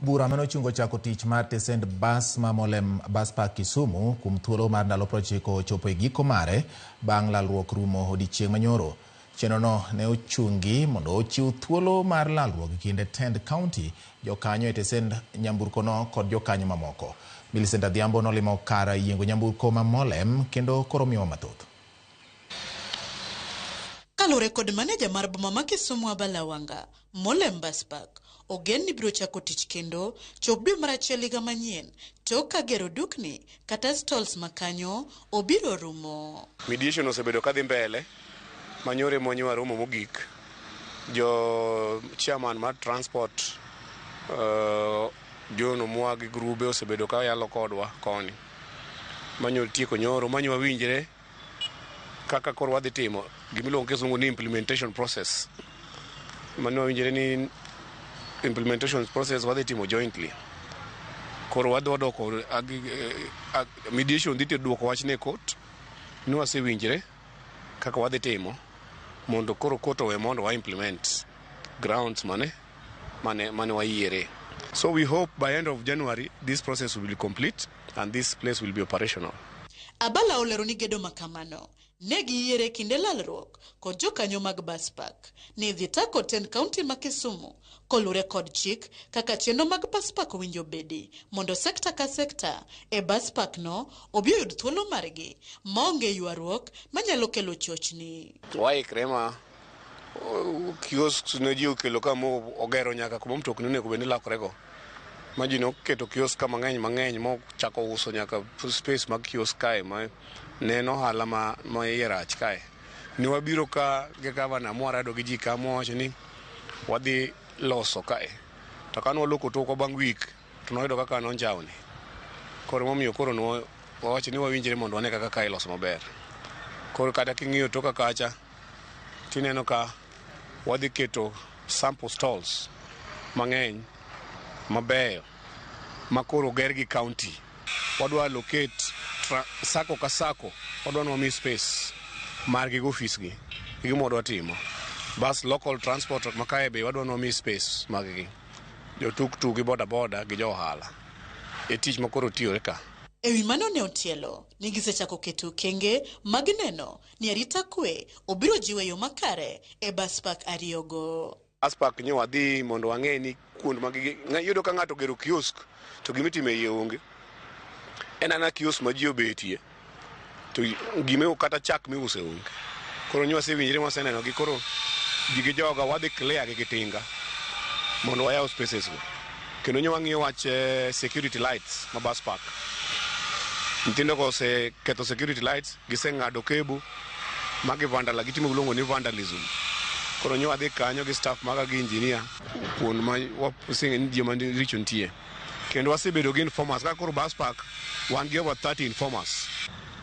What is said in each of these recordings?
Bura mane ochungo chako tich mar tesend bas ma Molem Bus Park Kisumu kuom thuolo mar ndalo 90 ochopo e giko mare bang' lalruok rumo odiechieng' manyoro. Chenrono ne ochungi mondo ochiw thuolo mar lalruok e kind tend kaunti, jokanyo e tesend nyamburkono kod jokanyo mamoko. Millicent Adhiambo nolimo kar yiengo nyamburko ma Molem kendo koro miyowa mathoth. Kaluwore kod maneja mar boma ma Kisumu Abala Wanga, Molem Bus Park ogen ni biro chako tich kendo chop dwe mar achiel higa manyien tok ka gero dukni kata stalls makanyo obiro rumo. Mediation osebedo kadhi mbele manyore monyiwa romo mogik. Jo chairman mar transport John Omwa gi grube osebedo ka yalo kodwa koni. Manyo tieko nyoro manyo wawinjre kaka koro wadhi timo gimiluongo kisungu ni implementation process. Mano wawinjre ni implementation process wadhi timo jointly. Koro wadhi wadoko mediation dhi duoko wach ne court ni wasewinjre kaka wadhi timo mondo koro court owe mondo wa implement grounds mane wayiere. So we hope by end of January this process will be complete and this place will be operational. Abala olero ni gedo makamano ne giyiere kinde lalruok kod jokanyo mag bus park ni dhi tako tend kaunti ma Kisumu kolure kod chik kaka chenro mag bus park owinjo bedi mondo sekta ka sekta e bus park no obi oyud thuolo margi maonge ywaruok manyalo kelo chochni. Waikre ma kiosk ne ji okelo ka mo ogero nyaka kuma mtokni onego bed ni lokorego. Ma ji noketo kiosk ka mang'eny mang'eny mochako uso nyaka space mag kiosk kae ma ne en ohala ma iye rach kae. Ne wabiro ka gi gavana mwarado gi ji ka mwawacho ni wadhi loso kae. To kane waloko tokwa bang' week to nwayudo kaka nonjawni. Koro emomiyo koro wawacho ni wawinjre mondo wane kaka kae iloso maber. Koro kata king'iyo toka kacha tineno ka wadhi keto sample stalls mang'eny mabeyo ma koro oger gi county. Wadwa allocate sacco ka sacco wadwa ni wami space margi gi ofis gi. E gima wadwa timo. Bas local transport ma kae be wadwa ni wami space mag gi. Jo tuktuk gi boda boda gi jo ohala. E tich ma koro tiyore ka. Ewi mano ne otielo ni gisechako keto okenge mag neno ni arita kwe obiro jiwo e yo makare e bus park ariyogo. Bus park nyo wadhi mondo wang'e ni kuond ma iyudo ka ng'ato ogero kiosk to gimitimo e iye onge. En ana kiosk ma ji obetie to gime kata chak miuse onge. Koro nyo wasewinjre waseneno gi koro ji gi joga wadhi clear gi tinga mondo wayaw spaces go. Kendo nyo wang'iyo wach security lights ma bus park. Nyithindo go oseketho security lights, giseng'ado cable magi vandal gitimo gimiluongo ni vandalism. Koro nyo wadhi kanyo gi staff maga gi engineer kuond ma waseng'e ni joma richo nitie. Kendo wasebedo gi informers kaka koro bus park wan gi over 30 informers.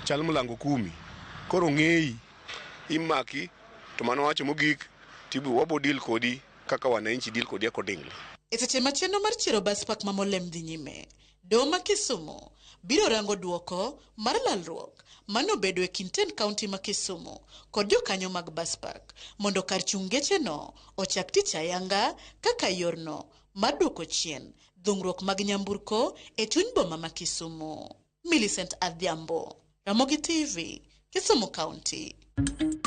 Chal mlango kumi. Koro ng'eyi imaki to mano wacho mogik tibu wabo deal kodi kaka wananchi deal kodi accordingly. E seche ma chenro mar chiero bus park ma Molem dhi nyime, doho ma Kisumu biro rango duoko mar lalruok manobedo e kind tend kaunti ma Kisumu kod jokanyo mag bus park mondo kar chung' gecheno ochak tich ayanga kaka yorno mar duoko chien dhungruok mag nyamburko e chuny boma ma Kisumu. Millicent Adhiambo, Ramogi TV, Kisumu County.